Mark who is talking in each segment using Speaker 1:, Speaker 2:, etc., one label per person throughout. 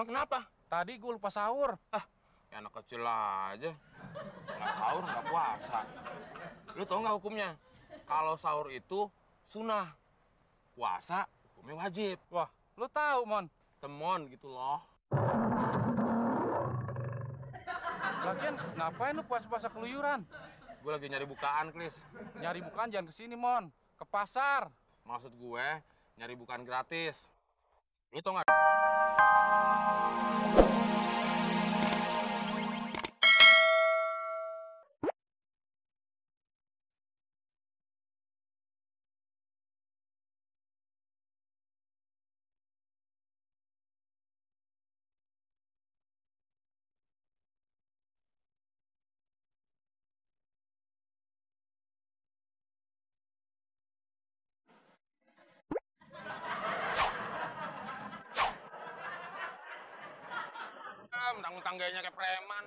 Speaker 1: Emang kenapa?
Speaker 2: Tadi gue lupa sahur.
Speaker 1: Ya anak kecil aja. Nggak sahur, nggak puasa. Lu tau nggak hukumnya? Kalau sahur itu sunnah. Puasa hukumnya wajib.
Speaker 2: Wah, lu tahu, Mon.
Speaker 1: Temon gitu loh.
Speaker 2: Lagian, ngapain lu puasa-puasa keluyuran?
Speaker 1: Gue lagi nyari bukaan, Klis.
Speaker 2: Nyari bukan jangan kesini, Mon. Ke pasar.
Speaker 1: Maksud gue, nyari bukaan gratis. Lu tau nggak? Mentang-mentang gayanya kayak preman.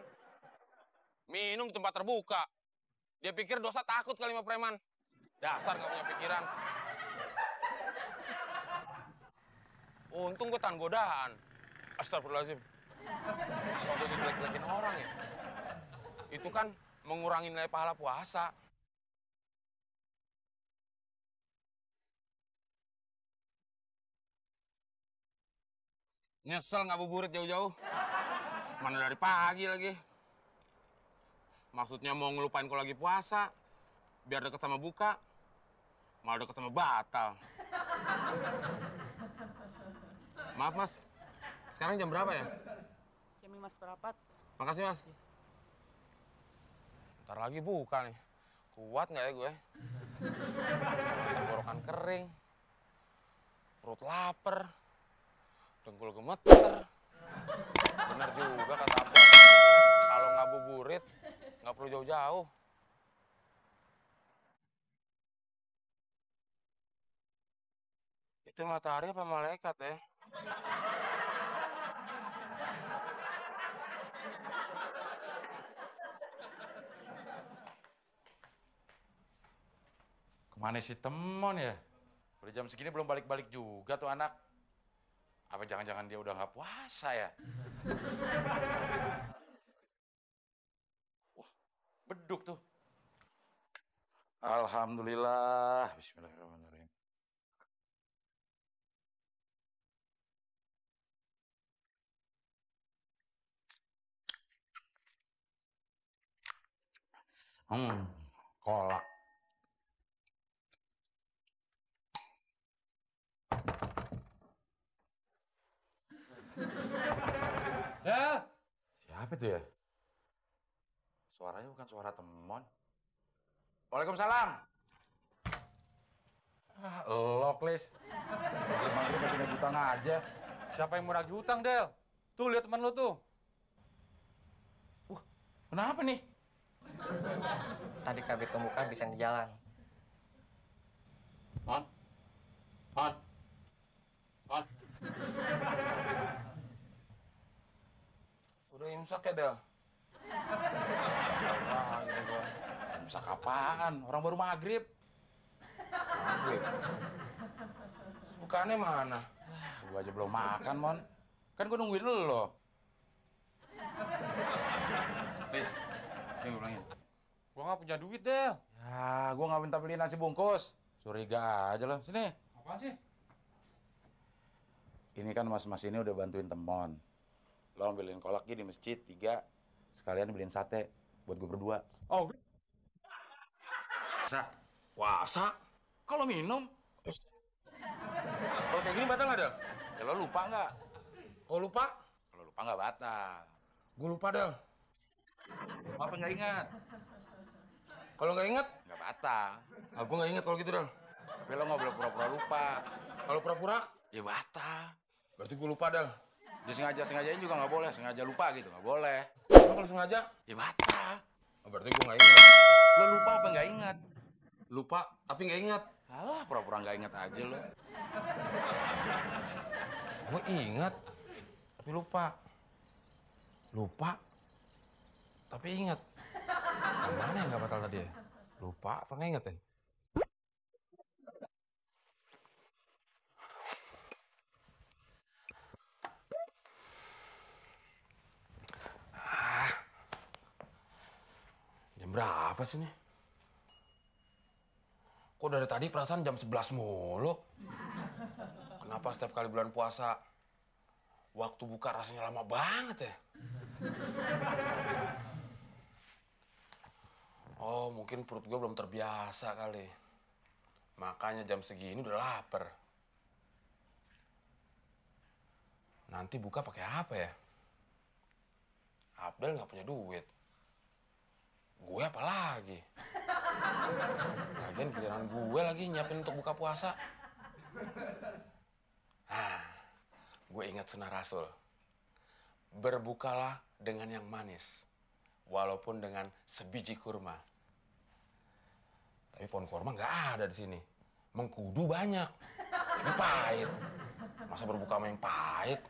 Speaker 1: Minum di tempat terbuka. Dia pikir dosa takut kali sama preman. Dasar nggak punya pikiran. Untung gue tahan godaan. Astagfirullahaladzim. Kalau gue jelek-jelekin orang ya. Itu kan mengurangi nilai pahala puasa. Nyesel ngabuburit jauh-jauh. Mana dari pagi lagi. Maksudnya mau ngelupain kalau lagi puasa. Biar deket sama buka. Malah deket sama batal. Maaf, Mas. Sekarang jam berapa ya?
Speaker 3: Jam 5:04.
Speaker 1: Makasih, Mas. Ntar lagi buka nih. Kuat nggak ya gue? Tenggorokan kering. Perut lapar. Dengkul gemeter. Bener juga kata Abang. Kalau ngabuburit, nggak perlu jauh-jauh. Itu matahari apa malaikat ya?
Speaker 4: Kemana si Temon ya? Udah jam segini belum balik-balik juga tuh anak. Apa jangan-jangan dia udah nggak puasa ya? Wah, beduk tuh. Alhamdulillah. Bismillahirrahmanirrahim. Kolak.
Speaker 2: Del!
Speaker 4: Siapa tuh ya? Suaranya bukan suara Temon. Waalaikumsalam. Lo, Klis. Maghrib masih naik utang aja.
Speaker 2: Siapa yang mau nagih utang, Del? Tuh, lihat teman lu tuh.
Speaker 4: Kenapa nih?
Speaker 3: Tadi kabit kemuka bisa di jalan.
Speaker 1: Hon? Hon? Hon? Udah imsak ya, Del?
Speaker 4: Wah, gitu gua. Imsak apaan? Orang baru maghrib.
Speaker 1: Maghrib. Bukannya mana?
Speaker 4: Gua aja belum makan, Mon. Kan gua nungguin lo. Please, sini gua bilangin.
Speaker 2: Gua nggak punya duit, Del.
Speaker 4: Ya, gua nggak minta beliin nasi bungkus. Curiga aja lo. Sini.
Speaker 2: Apa sih?
Speaker 4: Ini kan mas-mas ini udah bantuin Temon. Lo ambilin kolak di masjid 3. Sekalian beliin sate buat gua berdua.
Speaker 2: Oh,
Speaker 4: Sa,
Speaker 1: Puasa?
Speaker 4: kalau minum,
Speaker 1: Kalau kayak gini batal nggak, Del?
Speaker 4: ya lo lupa nggak?
Speaker 1: Kalau lupa?
Speaker 4: Kalau lupa nggak batal.
Speaker 1: Gue lupa, Del.
Speaker 4: Apa nggak ingat?
Speaker 1: Kalau nggak inget?
Speaker 4: Nggak batal.
Speaker 1: Gue nggak inget kalau gitu, Del.
Speaker 4: Tapi lo nggak boleh pura-pura lupa.
Speaker 1: Kalau pura-pura,
Speaker 4: Ya batal.
Speaker 1: berarti gue lupa, Del.
Speaker 4: Ya sengaja-sengajain juga nggak boleh. Sengaja lupa gitu nggak boleh.
Speaker 1: Emang kalau sengaja?
Speaker 4: Ya batal.
Speaker 1: Berarti gue nggak inget.
Speaker 4: Lo lupa apa nggak ingat?
Speaker 1: Lupa, tapi nggak inget.
Speaker 4: Alah, pura-pura nggak ingat aja lo.
Speaker 1: Gue inget, tapi lupa. Lupa, tapi inget. Yang mana yang nggak batal tadi ya? Lupa apa nggak inget ya? berapa sih nih? Kok dari tadi perasaan jam 11 mulu? Kenapa setiap kali bulan puasa waktu buka rasanya lama banget ya? Oh, mungkin perut gue belum terbiasa kali. Makanya jam segini udah lapar. Nanti buka pakai apa ya? Abdel nggak punya duit. Gue apa lagi? Lagian giliran gue lagi nyiapin untuk buka puasa. Gue ingat sunnah Rasul. Berbukalah dengan yang manis, walaupun dengan sebiji kurma. Tapi pohon kurma nggak ada di sini. Mengkudu banyak. Ini pahit. Masa berbuka sama yang pahit?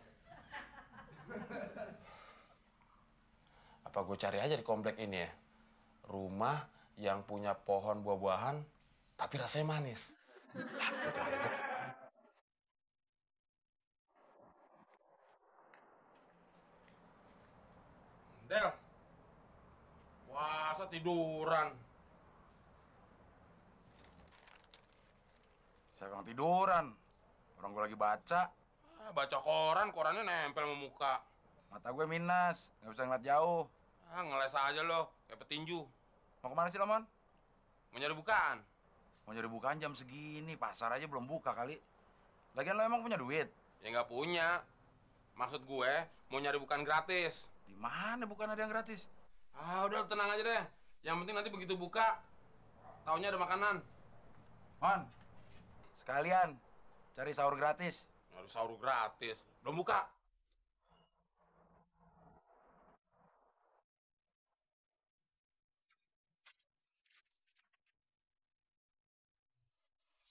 Speaker 1: Apa gue cari aja di komplek ini ya? Rumah yang punya pohon buah-buahan, tapi rasanya manis. Gue cari aja. Del, puasa tiduran.
Speaker 4: Siapa yang tiduran? Orang gue lagi baca.
Speaker 1: Baca koran, korannya nempel sama muka.
Speaker 4: Mata gue minus, nggak bisa ngeliat jauh.
Speaker 1: Ngeles aja lo, kayak petinju.
Speaker 4: Mau kemana sih lo, Mon?
Speaker 1: Mau nyari bukaan?
Speaker 4: Mau nyari bukaan jam segini, pasar aja belum buka kali. Lagian lo emang punya duit?
Speaker 1: Ya nggak punya. Maksud gue, mau nyari bukaan gratis.
Speaker 4: Di mana bukan ada yang gratis?
Speaker 1: Udah tenang aja deh. Yang penting nanti begitu buka, taunya ada makanan.
Speaker 4: Mon, sekalian cari sahur gratis.
Speaker 1: Nyari sahur gratis. Belum buka.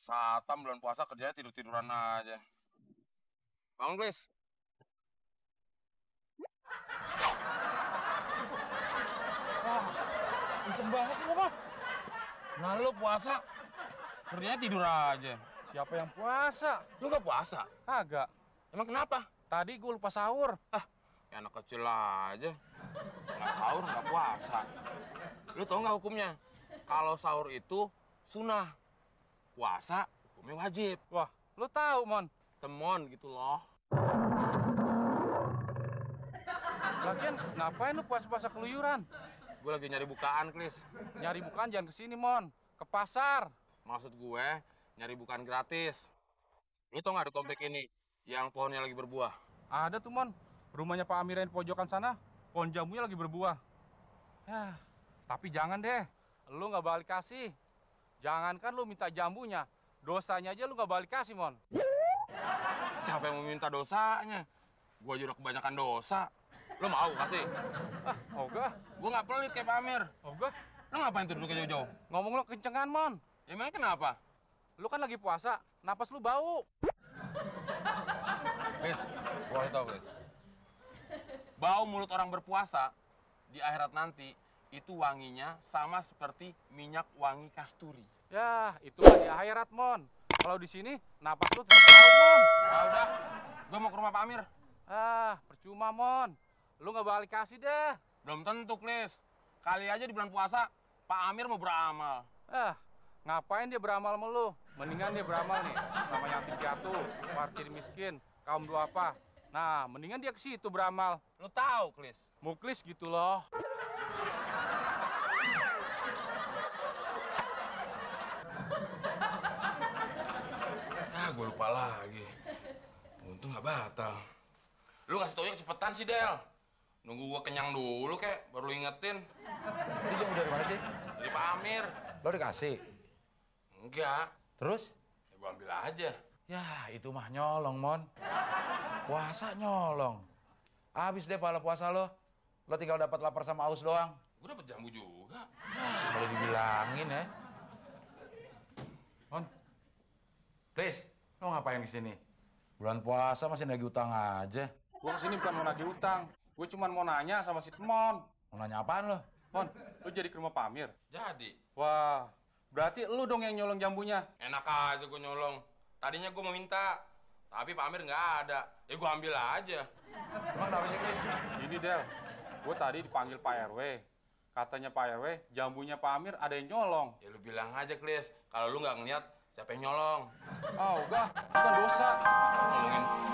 Speaker 1: Satam bulan puasa kerjanya tidur-tiduran aja. Bangun, Klis. Iseng banget sih lo, Bang. Nah, lu puasa kerjanya tidur aja.
Speaker 2: Siapa yang puasa?
Speaker 1: Lu nggak puasa?
Speaker 2: Kagak.
Speaker 1: Emang kenapa?
Speaker 2: Tadi gue lupa sahur.
Speaker 1: Ya anak kecil aja. Nggak sahur, nggak puasa. Lu tau nggak hukumnya? Kalau sahur itu sunnah. Puasa hukumnya wajib.
Speaker 2: Wah, lu tahu, Mon.
Speaker 1: Temon gitu loh.
Speaker 2: Lagian ngapain lu puasa-puasa keluyuran?
Speaker 1: Gue lagi nyari bukaan, Klis.
Speaker 2: Nyari bukan jangan kesini, Mon. Ke pasar.
Speaker 1: Maksud gue nyari bukaan gratis. Lu tau nggak di komplek ini yang pohonnya lagi berbuah?
Speaker 2: Ada tuh, Mon. Rumahnya Pak Amir yang di pojokan sana. Pohon jamunya lagi berbuah. Ya, tapi jangan deh. Lu nggak balik kasih. Jangankan lu minta jambunya, dosanya aja lu nggak balik kasih, Mon.
Speaker 1: Siapa yang mau minta dosanya? Gue aja udah kebanyakan dosa. Lo mau kasih?
Speaker 2: Ogah.
Speaker 1: Gue nggak pelit kayak Pak Amir.
Speaker 2: Ogah.
Speaker 1: Lo ngapain tuh duduknya jauh-jauh?
Speaker 2: Ngomong lu kencengan, Mon.
Speaker 1: Emangnya kenapa?
Speaker 2: Lu kan lagi puasa, napas lu bau.
Speaker 1: Klis, gue kasih tau, Klis. Bau mulut orang berpuasa di akhirat nanti itu wanginya sama seperti minyak wangi kasturi.
Speaker 2: Ya, itu kan di akhirat, Mon. Kalau di sini, napas lu tetap bau, Mon.
Speaker 1: Udah, gue mau ke rumah Pak Amir.
Speaker 2: Percuma, Mon. Lu nggak balik kasih deh.
Speaker 1: Belum tentu, Klis. Kali aja di bulan puasa, Pak Amir mau beramal.
Speaker 2: Ngapain dia beramal sama lu? Mendingan dia beramal nih, sama yatim piatu, fakir miskin, kaum duafa. Nah, mendingan dia ke situ beramal.
Speaker 1: Lu tahu, Klis.
Speaker 2: Muklis gitu loh.
Speaker 1: Gue lupa lagi. Untung nggak batal. Lu kasih taunya cepetan sih, Del. Nunggu gue kenyang dulu, kek. Baru lu ingetin.
Speaker 4: Itu jamu dari mana sih?
Speaker 1: Dari Pak Amir.
Speaker 4: Lo dikasih?
Speaker 1: Enggak.
Speaker 4: Terus?
Speaker 1: Ya gue ambil aja.
Speaker 4: Ya, itu mah nyolong, Mon. Puasa nyolong. Habis deh pahala puasa lo. Lo tinggal dapat lapar sama aus doang.
Speaker 1: Gue dapet jambu juga.
Speaker 4: Kalau dibilangin ya.
Speaker 2: Mon,
Speaker 4: Please, lo ngapain di sini? Bulan puasa masih nagih utang aja.
Speaker 2: gua kesini bukan mau nagih utang. Gue cuma mau nanya sama si Temon.
Speaker 4: Mau nanya apaan lo?
Speaker 2: Mon, lu jadi ke rumah Pak Amir?
Speaker 1: Jadi.
Speaker 2: Wah, berarti lu dong yang nyolong jambunya.
Speaker 1: Enak aja gue nyolong. Tadinya gue mau minta. Tapi Pak Amir nggak ada. Ya gue ambil aja.
Speaker 4: Emang kenapa sih, Chris?
Speaker 2: Gini, Del. Gue tadi dipanggil Pak RW. Katanya Pak RW, jambunya Pak Amir ada yang nyolong.
Speaker 1: Ya lu bilang aja, Klis. Kalau lu nggak ngeliat, siapa yang nyolong?
Speaker 2: Ah, udah, bukan dosa.
Speaker 1: Ngomongin